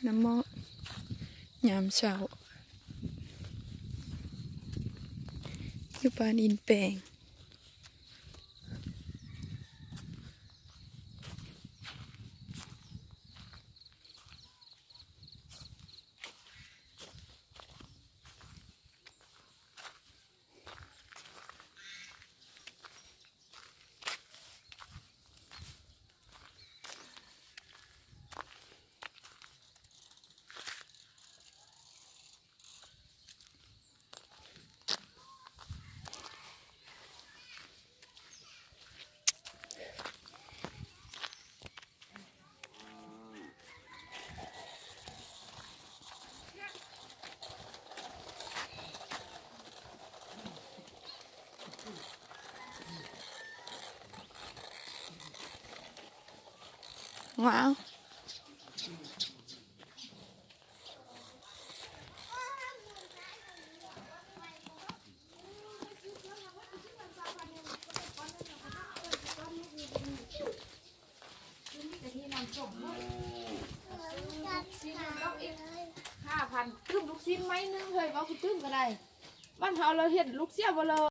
ນ້ຳໝອກຍາມເຊົ້າ ຢູ່ບ້ານອິນແປງ. ວ້າວ. ຫ້າພັນ ຕື່ມລູກຊີ້ນໄມ້ໜຶ່ງເຮີຍ ເວົ້າຄືຕື່ມກໍໄດ້ ບ້ານເຮົາລະເຮັດລູກເສຍບໍ່ເລີຍ.